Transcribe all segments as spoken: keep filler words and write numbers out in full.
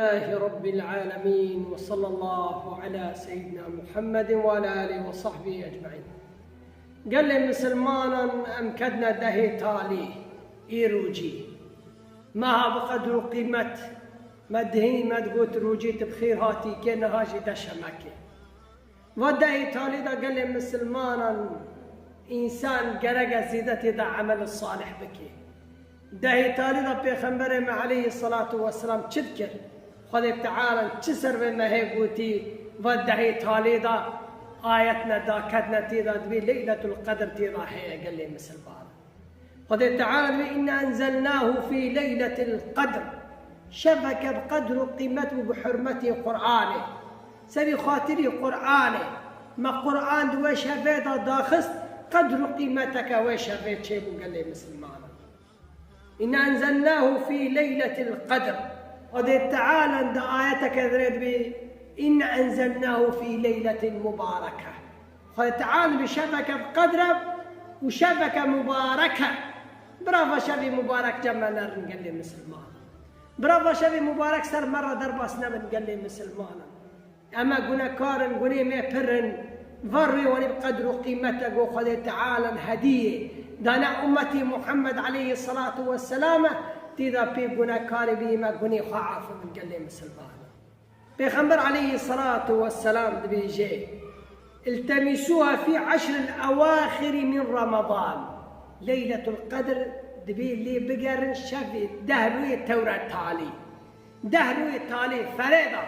لله رب العالمين، وصلى الله على سيدنا محمد وعلى آله وصحبه أجمعين. Gelê misilmanan, em ketine dehê talî, îrûcî. Meha bi qedr û qîmet, me dihî me digot rûcî tu bi xêr hatî kê, niha jî deşemekê. Va dehê talî de gelê misilmanan, însan gerek e zêde tê de emel salih bike. Dehê talî de Pêxemberê me aleyhisselatu vesselam çi dikir? Xwedê Teala çi ser vê mehê gotî? Va dehê talî de ayetne daketne tê de, dibê Leyletul Qedr tê de heye gelê misilman. Xwedê Teala dibê, "Inna enzelnahu fî leyletil qedr." Şeveke bi qedr û qîmet û bi hurmetê Qur'anê. Serî xatirî Qur'anê. Me Qur'an di wê şevê de daxist, qedr û qîmeteke wê şevê çêbû gelê misilmanan. "Inna enzelnahu fî leyletil qedr." Xwedê Teala di ayeteke dirê dibê, "Inna enzelnahu fî leyletin mubareke." Xwedê Teala bi şeveke bi qedr e û şeveke mubarek e. Birava şevê mubarek cem me nerin gelê misilman. Birava şevê mubarek ser me re derbas nebin gelê misilmanan. Em e gunekar in, gunê me pir in. Var rê wanî bi qedr û qîmete go Xwedê Teala hediyê dane ummetî Muhammed aleyhisselatu vesselam e, tê de pê gunekarê bî me gunê xwe afibin gelê misilmanan. Pêxember aleyhisselatu vesselam dibêje, "İltemisuha fî eşril ewaxiri min Ramazan." Leyletul Qedr dibê lê bigerin şevê deh rûyê tewre talî. Deh rûyê talî ferê de.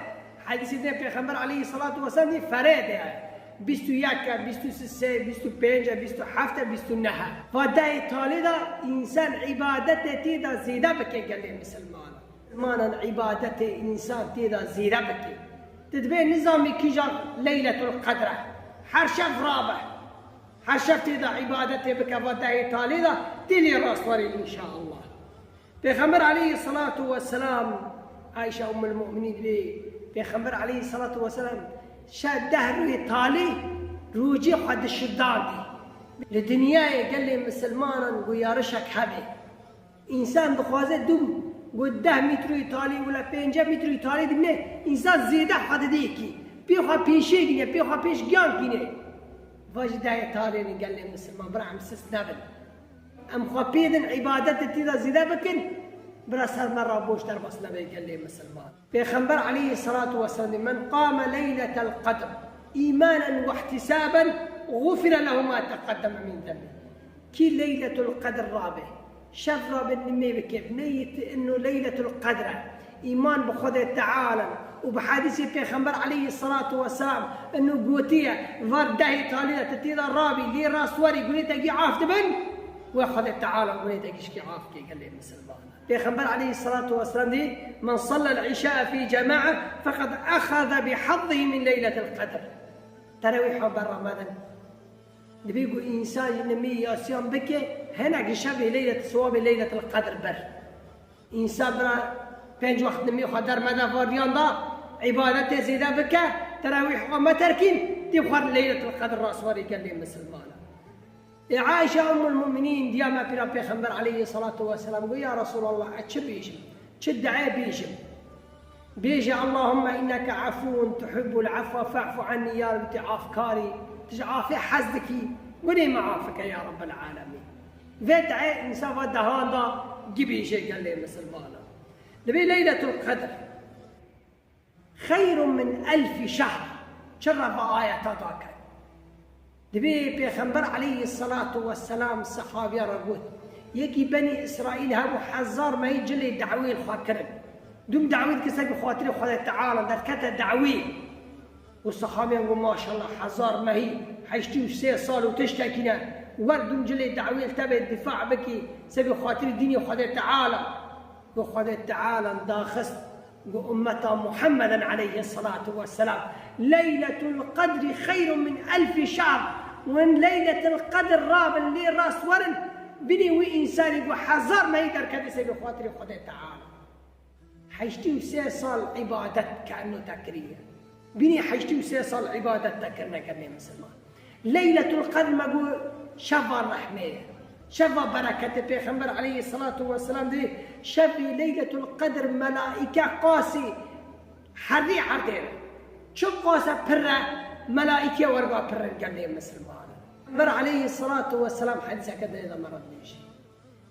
Hedîsê dê Pêxember aleyhisselatu vesselam dî ferê de ye. Bîst û yek e, bîst û sê, bîst û pênc e, bîst û heft e, bîst û neh e. Va dehê talî de însan îbadetê tê de zêde bike gelê misilman. Manan îbadetê însan tê de zêde bike. Tu dibê nizamî kîja Leyletul Qedr e. Her şev rabe. Her şev tê de îbadetê bike, va dehê talê de tê lê rastwerê înşaallah. Pêxember aleyhisselatu vesselam, Ayşe Ummul Mu'minîn dibê, Pêxember aleyhisselatu vesselam şe deh rûyê talê rûcî xwe dişidandî. Li dinyayê gelê misilmanan guyarişek hebe. Însan dixwaze dûm, got deh mîtroyî talî wila pênce mîtroyî talî dimîne, însan zêde xwe didê kî. Pê xwe pêşê gîne, pê xwe pêş giyan kîne. Va jî dehê talê ne gelê misilman, bira em sist nebin. Em xwe pê din îbadetê tê de zêde bikin, bira ser me re boş derbas nebe gelê misilman. Pêxember aleyhisselatu vesselam dê, "Men qame leyletel qedr îmanen ve ihtisaben, gufire lehu ma teqeddeme min zenbi." Kî Leyletul Qedr rabe, şev rabe nimê bike, meyit inu Leyletul Qedr e. Îman bi Xwedê Teala û bi hedîsê Pêxember aleyhisselatu vesselam inu gotiye, var dehê talî de tu tê de rabî, lê rastwerî gunê te gî af dibin, we Xwedê Teala gunê te gî şikî af kê gelê misilman. Pêxember aleyhisselatu vesselam dî, "Men sallel îşae fî cemae feqad exaze bi hazzihi min leyletil qedr." Terawîha ber remedin. Dibê ku însan ji nimî yasiyan bike, hinek ji şevê leylet, siwabê Leyletil Qedr ber. Însan bira pênc wext nimî xwe dermede variyan da, îbadetê zêde bike, terawîh xwe meterkîn, tê xwe Leyletil Qedr rastwerî gelê misilmana. Ê Aîşe Ummul Mu'minîn diya me pîra Pêxember aleyhisselatu vesselam got, "Ya Resulallah, ez çi bêjim? Çi duayê bêjim?" Bêje, "Allahümme inneke afuun tuhibbul afwe fa'fu anni", ya Rabbi, tu afkarî, tu ji afê hez dikî, gunê me afike ya Rabbel alemîn. Vê duayê însan va dehan da gibêje gelê misilmana. Dibê Leyletul Qedr xeyrun min elfî şehr. Çi re va ayeta dake? Dibê Pêxember aleyhisselatu vesselam sehabiya re got, yekî Benî Îsraîl hebû hezar mehî cilê dawî li xwe kirin. Dûm dawî dikir ser bi xatirê Xwedê Teala derkete dawî. Û sehabiyan got, maşallah, hezar mehî, heştê û sê sal û tiştekî ne. Wer dûm cilê dawî li te bê difa bikî, ser bi xatirê dînê Xwedê Teala. Got, Xwedê Teala daxist. Got, ummeta Muhammeden aleyhisselatu vesselam, Leyletul Qedri xeyrun min elfî şehr. Win Leyletul Qedr rabin lê rast werin, binê wî însanî got hezar mehî derketî ser bi xatirê Xwedê Teala. Heştê û sê sal îbadet ke eno te kiriye. Binê heştê û sê sal îbadet te kirine gelê misilman. Leyletul Qedr me got şeva rehmê ye. Şeva bereketê. Pêxember aleyhisselatu vesselam dê şevê Leyletul Qedr melaîke qasî Herdî erdê re. Çiqas e pir e, melaîkê werga pir in gelê misilmanan. Pêxember aleyhisselatu vesselam hedîseke dinê de me re dibêje.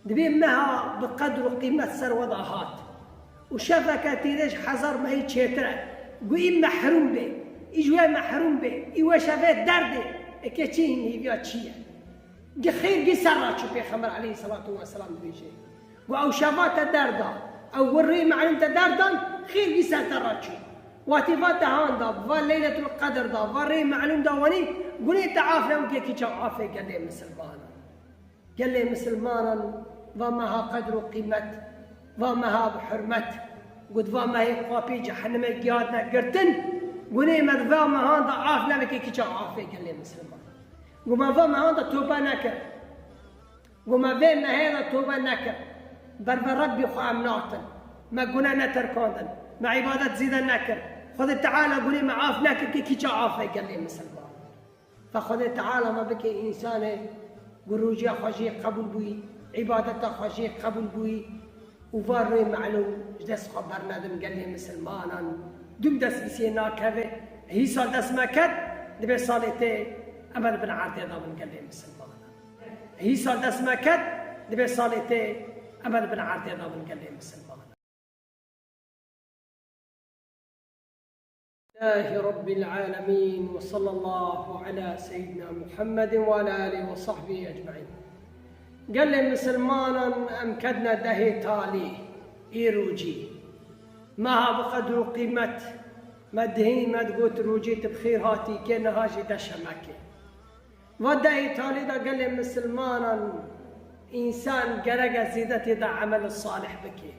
Dibê meha bi qedr û qîmet ser we de hat. Û şeveke tîrê ji hezar mehî çêtir e. Gu î mehrûm bê, î ji wê mehrûm bê, î wê şevê derdê, eke çi hîn hêviya çi ye? Gi xêr gi ser re çû, Pêxember aleyhisselatu vesselam dibêje. Gu ew şeva te derda, ew wir rê melûm te derdan, xêr gi ser te re çû. Watî va dehan da, va Leyletul Qedr da, va rê melûm da wanî, gunê te af ne û kekî çav afê gelê misilmanan. Gelê misilmanan, va meha qedr û qîmet, va meha bi hurmet, got va mehê xapî cehennemê gihatine girtin, gunê me di va mehan da af nebe kekî çav afê gelê misilmanan. Gu me va mehan da tobe nekir. Gu me vê mehê de tobe nekir. Ber ve Rebbî xwe em natin. Me gune neterkandin. Me îbadet zêde nekir. Xwedê Teala gunê me af nekir, kekî çav afê gelê misilman. Fe Xwedê Teala me bike însanê gu rûciya xwe jê qebûl bûyî, îbadeta xwe jê qebûl bûyî. Û va rê melûm ji dest xwe bernedin gelê misilmanan. Dûm dest îsê nakeve. Hî sal dest me ket, dibê salê tê em ê di bin erdê de bin gelê misilmanan. Hî sal dest me ket, dibê salê tê em ê di bin erdê de bin gelê misilmanan. لله رب العالمين وصلى الله على سيدنا محمد وعلى آله وصحبه أجمعين. Gelê misilmanan, em ketine dehê talî, îrûcî. Meha bi qedr û qîmet, me dihî me digot rûcî tu bi xêr hatî kê, niha jî deşemekê. Va dehê talî de gelê misilmanan însan gerek e zêde tê de emel salih bike.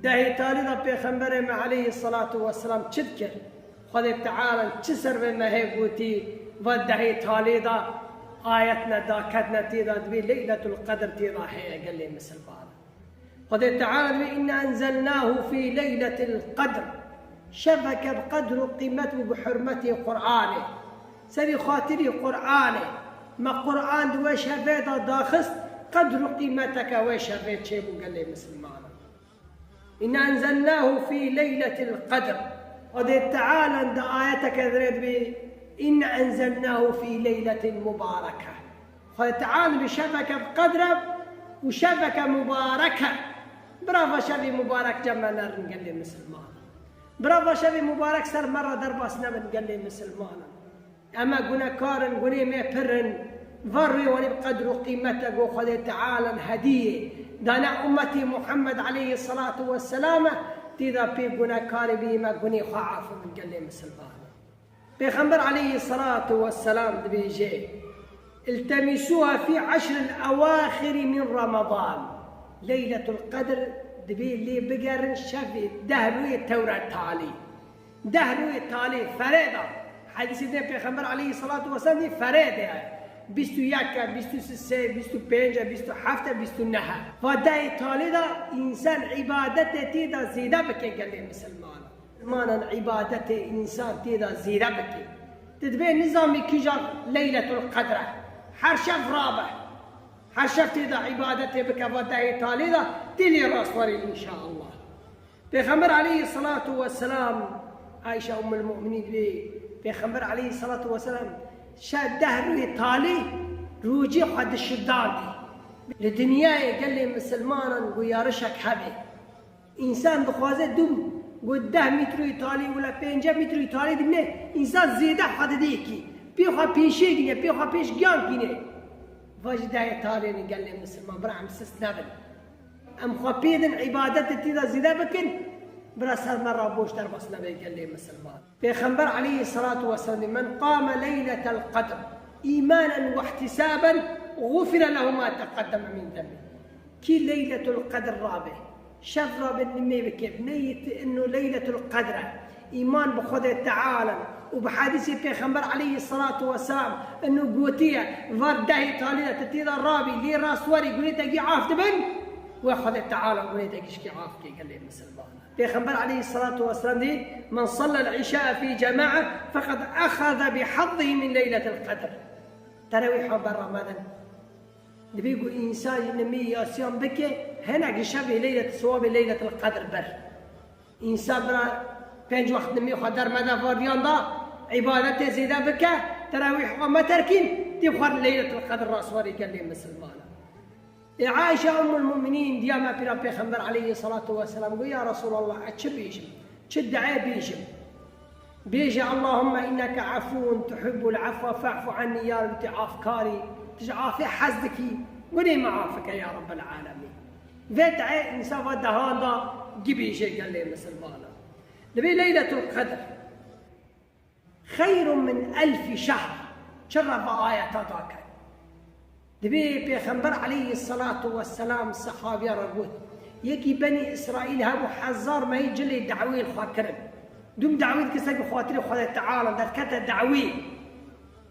Dehê talî de Pêxemberê me aleyhisselatu vesselam çi dikir? Xwedê Teala çi ser vê mehê gotî? Va dehê talî de ayetine daketine tê de dibê Leyletul Qedr tê de heye gelê misilmanan. Xwedê Teala dibê, "Inna enzelnahu fî leyletil qedr." Şeveke bi qedr û qîmet û bi hurmetê Qur'anê. Serî xatirî Qur'anê. Me Qur'an di wê şevê de daxist, qedr û qîmeteke wê şevê çêbû gelê misilmanan. "Inna enzelnahu fî leyletil qedr." Xwedê Teala di ayeteke dirê dibê, "Inna enzelnahu fî leyletin mubareke." Xwedê Teala bi şeveke bi qedr e û şeveke mubarek e. Birava şevê mubarek cem me nerin gelê misilman. Birava şevê mubarek ser me re derbas nebin gelê misilmanan. Em e gunekar in, gunê me pir in. Var rê wanî bi qedr û qîmete go Xwedê Teala hediyê dane ummetî Muhammed aleyhisselatu vesselam e. Tê de pê gunekarê bî me gunê xwe afibin gelê misilmanan. Pêxember aleyhisselatu vesselam dibêje, "التمسوها في العشر الأواخر من رمضان." Leyletul Qedr dibê lê bigerin şevê deh rûyê tewre talî. Deh rûyê talî ferê de. Hedîsê dê Pêxember aleyhisselatu vesselam dê ferê de ye. Bîst û yek e, bîst û sê, bîst û pênc e, bîst û heft e, bîst û neh e. Va dehê talî de însan îbadetê tê de zêde bike gelê misilman. Misilmanan îbadetê însan tê de zêde bike. Tu dibê nizamî kîja Leyletul Qedr e. Her şev rabe. Her şev tê de îbadetê bike va dehê talî de tê lê rastwerî înşaallah. Pêxember aleyhisselatu vesselam, Ayşe Ummul Mu'minîn dibê, Pêxember aleyhisselatu vesselam şev deh rûyê talî rûcî xwe dişidandî. Li dinyayê gelê misilmanan guyarişek hebe. Însan dixwaze dûm got deh mîtroyî talî wila pênce mîtroyî talî dimne, însan zêde xwe didê kî. Pê xwe pêşê gîne, pê xwe pêş giyan gîne. Va jî dehê talê ne gelê misilman, bira em sist nebin. Em xwe pê din îbadetê tê de zêde bikin, bira ser me re boş derbas nebe gelê misilman. Pêxember aleyhisselatu vesselam dê, "Men qame leyletel qedr îmanen we ihtisaben, gufire lehu ma teqeddeme min denbî." Kî Leyletul Qedr rabe, şev rabe nimê bike, meyit inu Leyletul Qedr e, îman bi Xwedê Teala û bi hedîsê Pêxember aleyhisselatu vesselam inu gotiye, var dehê talî de tu tê de rabî, lê rastwerî gunê te gî af dibin, we Xwedê Teala gunê te gî şikî af kê gelê misilman. Pêxember aleyhisselatu vesselam dî, "Men sallel îşa fî cema'a feqad exaze bi hazzihi min leyletil qedr." Terawîha berra medin. Dibê ku însan ji nimî yasiyan bike, hinek ji şevê leylet, siwabê Leyletil Qedr ber. Însan bira Pênc wext nimê xwe dermede variyan da, îbadetê zêde bike, terawîh xwe meterkîn, tê xwe Leyletul Qedr raswarî gelê misilmanan. Ê Aîşe Ummul Mu'minîn diya me pîra Pêxember aleyhisselatu vesselam got, Ya Resulallah, ez çi bêjim? Çi duayê bêjim? Bêje, Allahümme inneke afuvun tuhibbul afwe fa'fu anni, ya Rabbi, tu afkarî, tu ji afê hez dikî, gunê me afike ya Rabbel alemîn. Vê duayê însan va dehan da gibêje gelê misilmanan. Dibê Leyletul Qedr xeyrun min elfî şehr. Çi re va ayeta daket? Dibê Pêxember aleyhisselatu vesselam sehabiya re got, yekî Benî Îsraîl hebû hezar mehî cilê dawiyê li xwe kirin. Dûm dawî dikir, ser bi xatirê Xwedê Teala derkete dawî.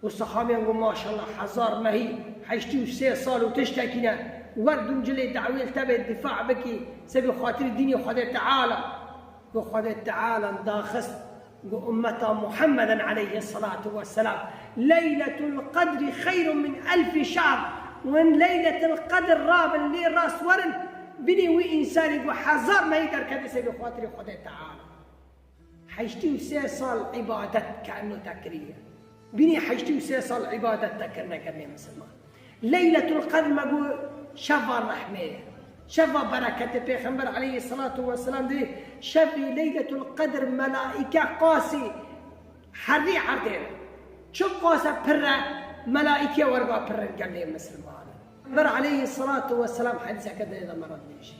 Û sehabiyan got, maşallah, hezar mehî, heştê û sê sal û tiştekî ne. Wer dûm cilê dawiyê li te bê difa bikî, ser bi xatirê dînê Xwedê Teala. Got, Xwedê Teala daxist, got, ummeta Muhammeden aleyhisselatu vesselam, Leyletul Qedri xeyrun min elfî şehr. Win Leyletul Qedr rabin, lê rast werin, binê wî însanî, got, hezar mehî derketî ser bi xatirê Xwedê Teala. Heştê û sê sal îbadet ke enno te kiriye. Binê heştê û sê sal îbadet te kirine gelê misilman. Leyletul Qedr me got şeva rehmê ye. Şeva bereketê. Pêxember aleyhisselatu vesselam dibê şevê Leyletul Qedr melaîke qasî herî erdê ne. Çi qase pir e, melaîke werga pir in gelê misilman. Pêxember aleyhisselatu vesselam hedîseke dinê de me re dibêje.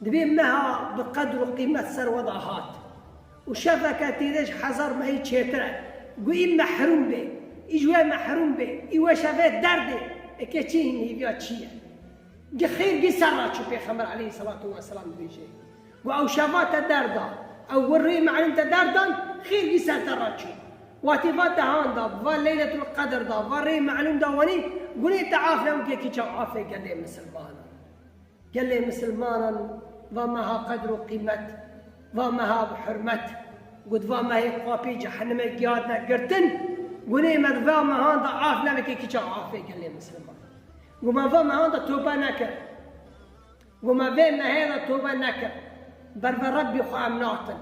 Dibê meha bi qedr û qîmet ser we de hat û şeveke tê de ji hezar mehî çêtir e. Got, î mehrûm bê, î ji wê mehrûm bê, î wê şevê derdê, eke çi hîn hêviya çi ye? Gi xêr gi ser re çû, Pêxember aleyhisselatu vesselam dibêje. Got, ew şeva te derda, ew wir rê melûm te derdan, xêr gi ser te re çû. Watê va dehan da, va Leyletul Qedr da, va rê melûm da wenî, gunê te af ne, û kekî çav afê gelê misilmanan. Gelê misilmanan va meha qedr û qîmet, va meha bi hurmet, got va mehê xwe pê cehennemê gihatine girtin, gunê me di va mehan de af nebike kîça afê gelê misilmanan. Got me va mehan de tobe nekir. Got me vê mehê de tobe nekir. Ber ve Rebbî xwe em natin.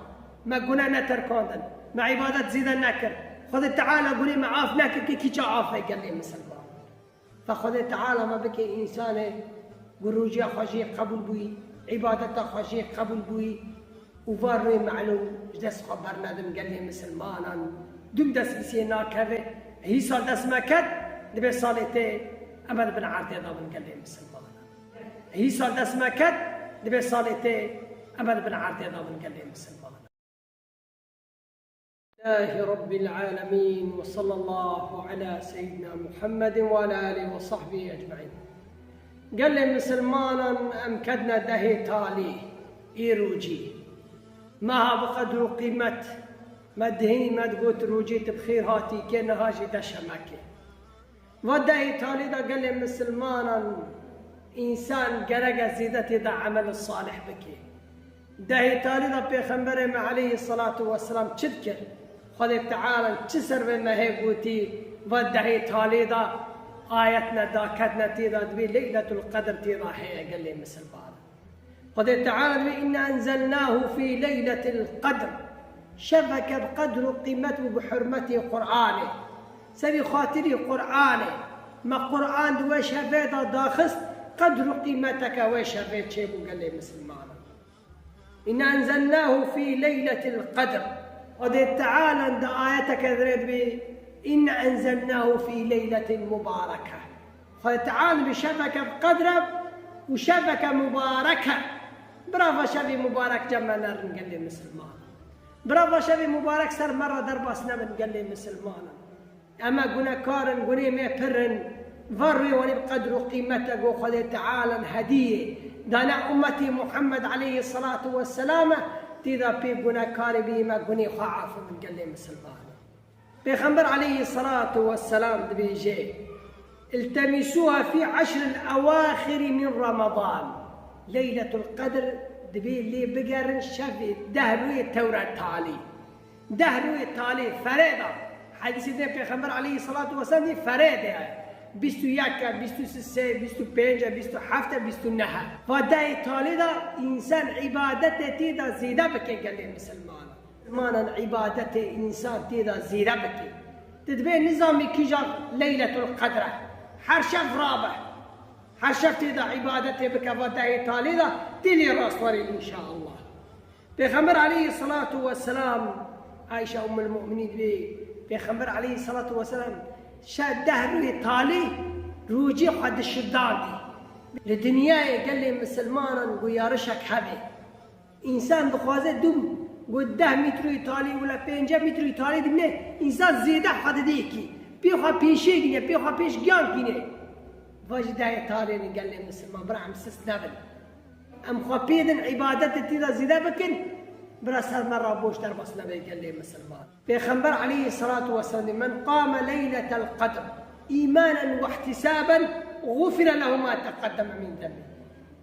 Me gune neterkandin. Me îbadet zêde nekir. Xwedê Teala gunê me af nekir ki kîça afê gelê misilmanan. Fe Xwedê Teala me bike însanê ku rojiya xwe jê qebûl bûyî, îbadeta xwe jê qebûl bûyî û va rê melûm ji dest xwe bernedin gelê misilmanan. Dûm dest îsê nakeve, hîsa dest me ket, dibê salê tê em ê di bin erdê de bin gelê misilmanan. Hîsa dest me ket, dibê salê tê em ê di bin erdê de bin gelê misilmanan. Lillahî Rabbil alemin ve sallallahu ala seyyidina Muhammedin ve ala alihi ve sahbihi ecmaîn. Gelê misilmanan em ketine dehê talî, îro jî. Meha bi qedr û qîmet, me dihî me digot rojê tu bi xêr hatî kê, niha jî deşemekê. Va dehê talî de gelê misilmanan însan gerek e zêde tê de emel salih bike. Dehê talî de Pêxemberê me aleyhisselatu vesselam çi dikir? Xwedê Teala çi ser vê mehê gotî? Va dehê talî de ayet ne, daket ne, tê de dibê Leyletul Qedr tê de heye gelê misilmanan. Xwedê Teala dibê, "Inna enzelnahu fî leyletil qedr." Şeveke bi qedr û qîmet û bi hurmetê Qur'anê. Serî xatirî Qur'anê. Me Qur'an di wê şevê de daxist, qedr û qîmeteke wê şevê çêbû gelê misilmanan. "Inna enzelnahu fî leyletil qedr." Xwedê Teala di ayeteke dirê dibê, "Inna enzelnahu fî leyletil mubareke." Xwedê Teala bi şeveke bi qedr e û şeveke mubarek e. Bira va şevê mubarek cem me nerin gelê misilmanan. Bira va şevê mubarek ser me re derbas nebin gelê misilmanan. Em e gunekar in, gunê me pir in. Va rê wanî bi qedr û qîmet e, go Xwedê Teala hediyê dane ummetê Muhammed aleyhisselatu vesselam e, tê de pê gunekarê bî me gunê xwe afibin gelê misilmanan. Pêxember aleyhisselatu vesselam dibêje, "İltemisuha fî eşril ewaxiri min Ramadan." Leyletul Qedr dibê lê bigerin şevê deh rûyê tewre talî. Deh rûyê talî ferê de. Hedîsê din Pêxember aleyhisselatu vesselam dê ferê de ye. Bîst û yek e, bîst û sê, bîst û pênc e, bîst û heft e, bîst û neh e. Va dehê talî de însan îbadetê tê de zêde bike gelê misilmanan. Misilmanan îbadetê însan tê de zêde bike. Tu dibê nizamî kîjan Leyletul Qedr e. Her şev rabe. Her şev tê de îbadetê bike, va dehê talê de tê lê rast werî înşaallah. Pêxember aleyhisselatu vesselam, Ayşe Ummul Mu'minîn dibê, Pêxember aleyhisselatu vesselam şev deh rûyê talê rûcê xwe dişidandî. Li dinyayê gelê misilmanan guyarişek hebe. Însan dixwaze dûm ku deh mîtroyê talî wila pêncî mîtroyê talî dimîne, însan zêde xwe didê kî. Pê xwe pêşê gîne, pê xwe pêş giyan gîne. Va jî dehê talê ne gelê misilman, bira em sist nebin. Em xwe pê din îbadetê tê de zêde bikin, bira ser me re boş derbas nebe gelê misilman. Pêxember aleyhisselatu vesselam dê, "Men qame leyletel qedr îmanen ve ihtisaben, gufire lehu ma teqeddeme min denbî."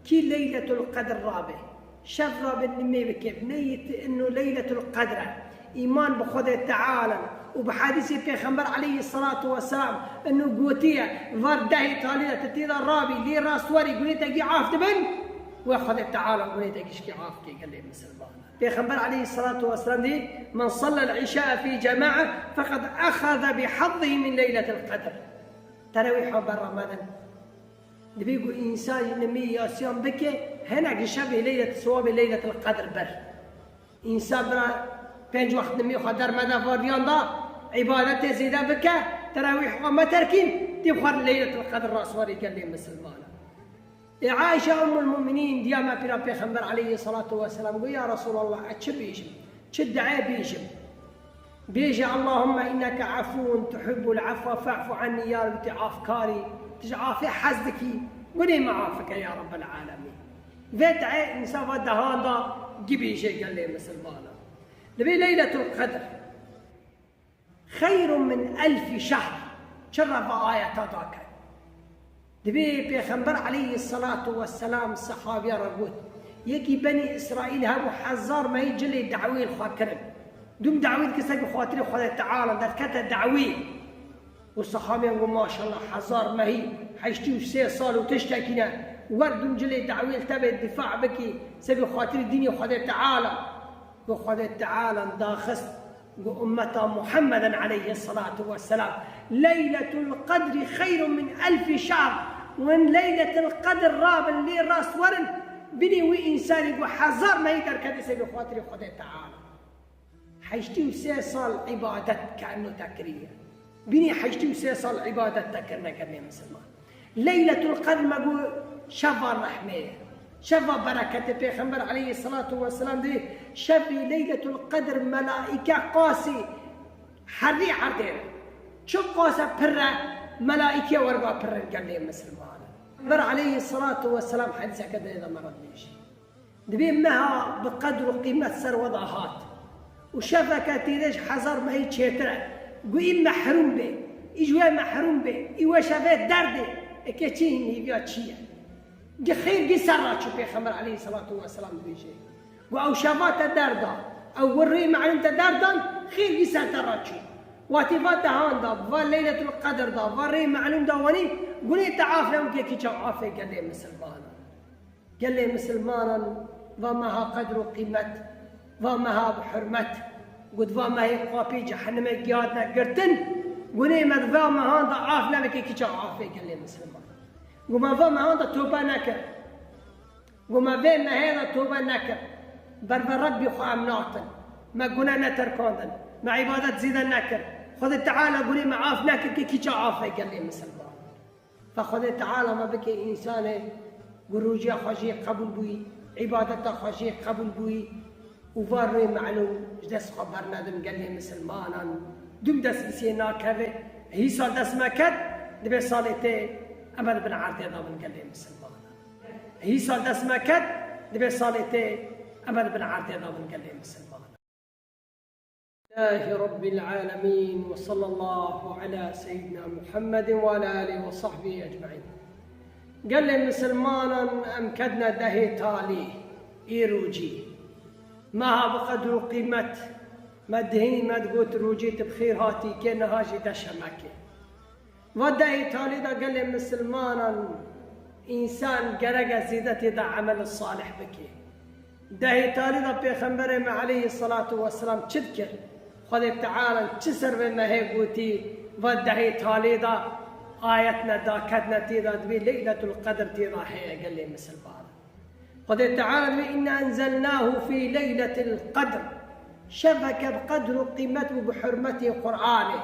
Kî Leyletul Qedr rabe, şev rabe nimê bike, bi niyet inu Leyletul Qedr e, îman bi Xwedê Teala û bi hedîsê Pêxember aleyhisselatu vesselam inu gotiye, var dehê talî de tu tê de rabî, lê rast werî, gunê te gî af dibin, wê Xwedê Teala gunê te gî şikî af ke gelê misilman. Pêxember aleyhisselatu vesselam dê, "Men sallel îşae fî cemae feqad exeze bi hazzihi min Leyletil Qedr." Terawîha berra medin. Dibê ku însan ji nimê yasiyan bike, hinek ji şevê leylet, siwabê Leyletil Qedr ber. Însan bira pênc wext nimê xwe dermede variyan da, îbadetê zêde bike, terawîh xwe meterkîn, tê xwe Leyletil Qedr raswarî gelê misilmana. Ê Ayşe Ummul Mu'minîn diya me pîra Pêxember aleyhisselatu vesselam got, "Ya Resulallah, ez çi bêjim? Çi duayê bêjim?" Bêje, "Allahümme inneke afuvun tuhibbul afwe fa'fu anni", ya Rabbi, tu afkarî, tu ji afê hez dikî, gunê me af bike ya Rabbel alemîn. Vê duayê însan va dehan da gî bêje gelê misilmana. Dibê Leyletul Qedr xeyrun min elfî şehr. Çi re va ayeta da ke? Dibê Pêxember aleyhisselatu vesselam sehabiya re got, yekî Benî Îsraîl hebû hezar mehî cilê dawê li xwe kirin. Dûm dawê dikir ser bi xatirê Xwedê Teala, derdikete dawê. Û sehabiyan got, maşallah, hezar mehî, heştê û sê sal û tiştekî ne. Wer dûm cilê dawê li te bê difa bikî, ser bi xatirê dînê Xwedê Teala. Got, Xwedê Teala daxist, got, ummeta Muhammeden aleyhisselatu vesselam, "Leyletul Qedri xeyrun min elfî şehr." Win Leyletul Qedr rabin lê rast werin, binê wî însanî got, hezar mehî derketî ser bi xatirê Xwedê Teala. Heştê û sê sal îbadet ke eno te kiriye. Binê heştê û sê sal îbadet te kirine gelê misilman. Leyletul Qedr me got şeva rehmê ye. Şeva bereketê. Pêxember aleyhisselatu vesselam dê şevê Leyletul Qedr melaîke qasî herî erdê ne. Çi qase pirre melaîke werba pirrin gelê misilman. Pêxember aleyhisselatu vesselam hedîseke dê de me re dibêjî. Dibê meha bi qedr û qîmet ser we de hat. Û şeveke têde ji hezar mehî çêtir e. Gu î mehrûm bê, î ji wê mehrûm bê, î we şevê derdê, eke çi hîn hêviya çi ye? Gi xêr gî ser ra çû, Pêxember aleyhisselatu vesselam dibêje. Gu ew şeva te derda, ew wir rê melûm te derdan, xêr gî ser te ra çû. Watê va dehan da, va Leyletul Qedr da, va rê melûm da wenî, gunê te af ne û kekî çav afê gelê misilmanan. Gelê misilmanan va meha qedr û qîmet, va meha bi hurmet, got va mehê xwe pê cehenimê gihatine girtin, gunê me di va mehan de af nebike kîça afê gelê misilman. Got me va mehan de tobe nekir. Got me vê mehê de tobe nekir. Ber ve Rebbî xwe em natin. Me gune neterkandin. Me îbadet zêde nekir. Xwedê Teala gunê me af nekir ki kîça afê gelê misilman. Fe Xwedê Teala me bike însanê ku rûciya xwe jê qebûl bûyî, îbadeta xwe jê qebûl bûyî û va rê melûm ji dest xwe bernedin gelê misilmanan. Dûm dest îsê nakeve, hîsa dest me ket, dibê salê tê em ê di bin erdê de bin gelê misilmanan. Hîsa dest me ket, dibê salê tê em ê di bin erdê de bin gelê misilmanan. Lillahî Rabbil Alemin ve sallallahu ala seyyidina Muhammedin ve ala alihi ve sahbihi ecmaîn. Gelê misilmanan em kedne dehê talî, îrocî. Meha bi qedr û qîmet, me dihî me digot rocê tu bi xêr hatî ke niha jî deşemekê. Va dehê talê de gelê misilmanan însan gerek e zêde tê de emel salih bike. Dehê talî de Pêxemberê me aleyhisselatu vesselam çi dikir? Xwedê Teala çi ser vê mehê gotî, va dehê talî de ayetne daketne tê de dibê Leyletul Qedr tê de heye gelê misilman. Xwedê Teala dibê, "Inna enzelnahu fî leyletil qedr." Şeveke bi qedr û qîmet û bi hurmetê Qur'anê.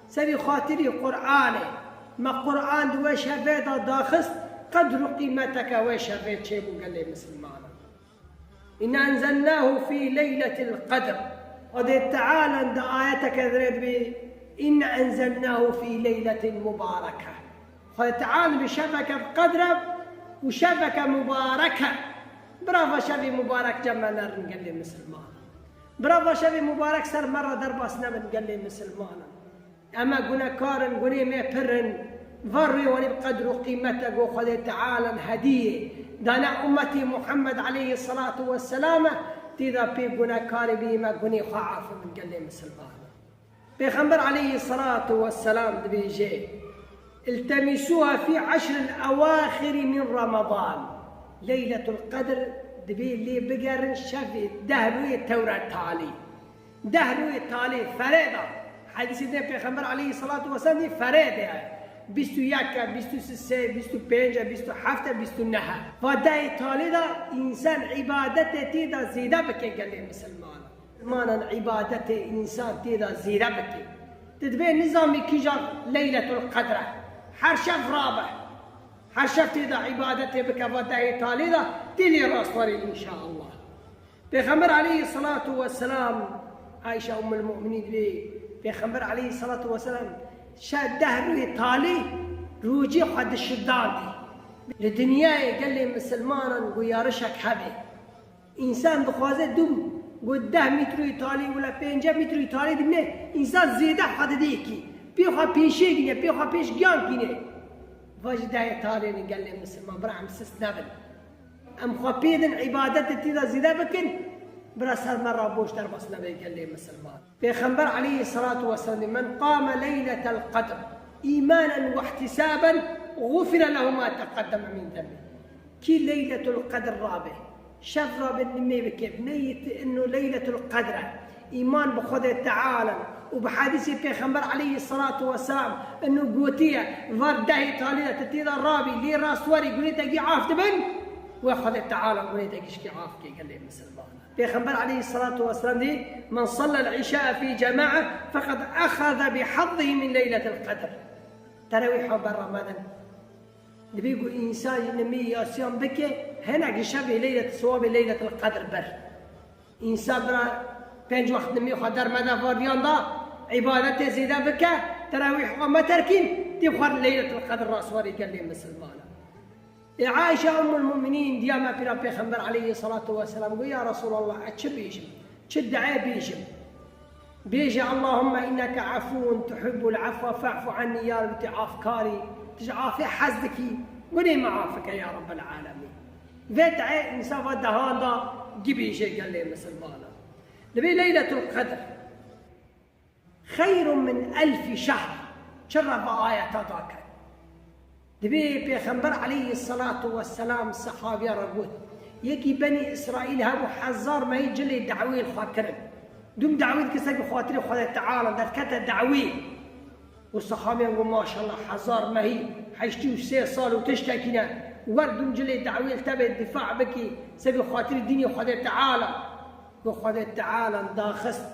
Serî xatirî Qur'anê. Me Qur'an di wê şevê de daxist, qedr û qîmeteke wê şevê çêbû gelê misilmanan. "Inna enzelnahu fî leyletil qedr." Xwedê Teala di ayeteke dirê dibê, "Inna enzelnahu fî leyletin mubareke." Xwedê Teala bi şeveke bi qedr e û şeveke mubarek e. Bira va şevê mubarek cem me nerin gelê misilman. Bira va şevê mubarek ser me re derbas nebin gelê misilmanan. Em e gunekar in, gunê me pir in. Va rûyê wanî bi qedr û qîmete ku Xwedê Teala hediyê dane ummetî Muhammed aleyhisselatu vesselam e, tê de pê gunekarê bî me gunê xwe afibin gelê misilman. Pêxember aleyhisselatu vesselam dibêje, "İltemisuha fi eşril ewaxiri min Ramadan." Leyletul Qedr dibê lê bigerin şevê deh rûyê tewre talî. Deh rûyê talî ferê de. Hedîsê dê Pêxember aleyhisselatu vesselam dê ferê de ye. Bîst û yek e, bîst û sê, bîst û pênc e, bîst û heft e, bîst û neh e. Va dehê talî de însan îbadetê tê de zêde bike gelê misilman. Manan îbadetê însan tê de zêde bike. Tu dibê nizamî kîja Leyletul Qedr e. Her şev rabe. Her şev tê de îbadetê bike va dehê talî de tê lê rastwarê înşaallah. Pêxember aleyhisselatu vesselam, Ayşe Ummul Mu'minîn dibê, Pêxember aleyhisselatu vesselam şe deh rûyê talî rojê xwe dişidandî. Li dinyayê gelê misilmanan guyarişek hebe. Însan dixwaze dûm, got deh mîtroyî talî wila pênce mîtroyî talî dimê, însan zêde xwe didê kî. Pê xwe pêşê gîne, pê xwe pêş giyan gîne. Va ji dehê talî ne gelê misilman, bira em sist nebin. Em xwe pê din îbadetê tê de zêde bikin, bira ser me re boş derbas nebe gelê misilman. Pêxember aleyhisselatu vesselam dê, "Men qame leyletel qedr îmanen ve ihtisaben, gufire lehu ma teqeddeme min denbih." Kî Leyletul Qedr rabe, şev rabe nimê bike, meyit inu Leyletul Qedr e. Îman bi Xwedê Teala û bi hedîsê Pêxember aleyhisselatu vesselam inu gotiye, var dehê talî de tu tê de rabî, lê rastwarî gunê te gî af dibin, we Xwedê Teala gunê te gişkî af ke gelê misilman. Pêxember aleyhisselatu vesselam dê, "Men sallel îşae fî cemae, feqad exaze bi hazzihi min Leyletil Qedr." Terawîha berra medin. Dibê ku însan ji nimê yasiyan bike, hinek ji şevê leylet, siwabê Leyletil Qedr ber. Însan bira pênc wext nimê xwe dermede vardiyan da, îbadetê zêde bike, terawîh xwe meterkîn, tê xwar Leyletil Qedr raswarê gelê misilmana. Ê Ayşe Ummul Mu'minîn diya me pîra Pêxember aleyhisselatu vesselam got, "Ya Resulallah, ez çi bêjim? Çi duayê bêjim?" Bêje, "Allahümme inneke afuvun tuhibbul afwe fa'fu anni", ya Rabbi, tu afkarî, tu ji afê hez dikî, gunê me afike ya Rabbel alemîn. Vê duayê însan va dehan da gibêje gelê misilmana. Dibê Leyletul Qedr xeyrun min elfî şehr. Çi re va ayeta dake? Dibê Pêxember aleyhisselatu vesselam sehabiya re got, yekî Benî Îsraîl hebû hezar mehî cilê dawê li xwe kirin. Dûm dawî dikir ser bi xatirê Xwedê Teala, derdikete dawî. Û sehabiyan got, maşallah, hezar mehî, heştê û sê sal û tiştekî ne. Wer dûm cilê dawî li te bê difa bikî, ser bi xatirê dînê Xwedê Teala. Got, Xwedê Teala daxist,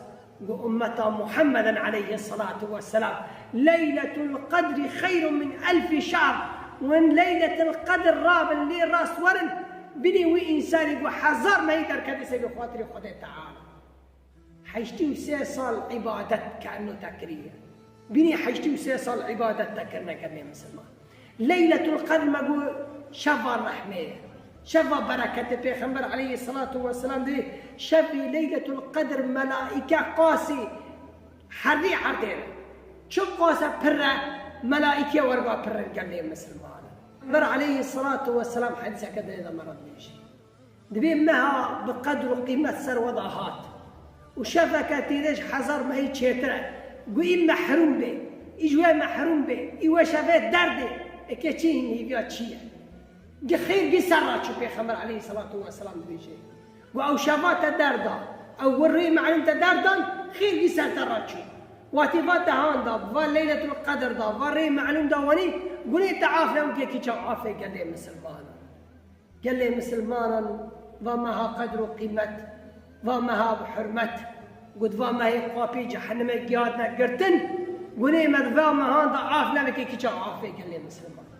got, ummeta Muhammeden aleyhisselatu vesselam, Leyletul Qedri xeyrun min elfî şehr. Win Leyletul Qedr rabin, lê rast werin, binê wî însanî got, hezar mehî derketî ser bi xatirê Xwedê Teala. Heştê û sê sal îbadet ke eno te kiriye. Binê heştê û sê sal îbadet te kirine gelê misilman. Leyletul Qedr me got şeva rehmê ye. Şeva bereketê. Pêxember aleyhisselatu vesselam dê şevê Leyletul Qedr melaîke qasî herdî erdê ne. Çi qase pir e, melaîke werba pir in gelê misilman. Pêxember aleyhisselatu vesselam hedîseke dinê de me re dibêjî. Dibê meha bi qedr û qîmet ser we de hat. Û şeveke tê de ji hezar mehî çêtir e. Gu î mehrûm bê. Î ji we mehrûm bê. Î we şevê derdê. Eke çi hîn hêviya çi ye? Gi xêr gi ser ra çû Pêxember aleyhisselatu vesselam dibêje. Got ew şeva te derda, ew wir rê melûm te derdan, xêr wî ser te re çû. Watî va te han da, va Leyletul Qedr da, va rê melûm da wanî, gunê te af ne wike kîça afê gelê misilmanan. Gelê misilmanan va meha qedr û qîmet, va meha bi hurmet, got va mehê xwe pê cehennemê gihatine girtin, gunê me di va mehan da af ne wike kîça afê gelê misilmanan.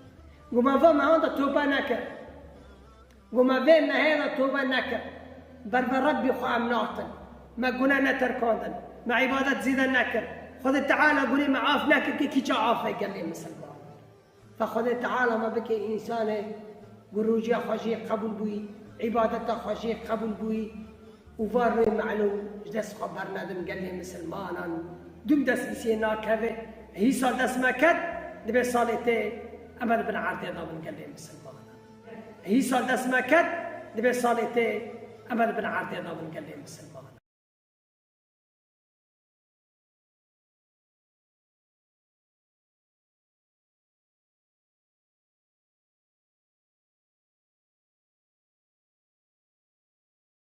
Got me va mehan da tobe nekir. Got me vê mehê de tobe nekir. Ber ve Rebbî xwe em naxtin. Me gune neterkandin. Me îbadet zêde nekir. Xwedê Teala gunê me af nekir ke kîça afê gelê misilman. Fe Xwedê Teala me bike însanê ku rojiya xwe jê qebûl bûyî, îbadeta xwe jê qebûl bûyî û va rê melûm ji dest xwe bernedin gelê misilmanan. Dûm dest îsê nakeve. Hî sal dest me ket, dibê salê tê em ê di bin erdê de bin gelê misilmanan. Hî sal dest me ket, dibê salê tê em ê di bin erdê de bin gelê misilmanan.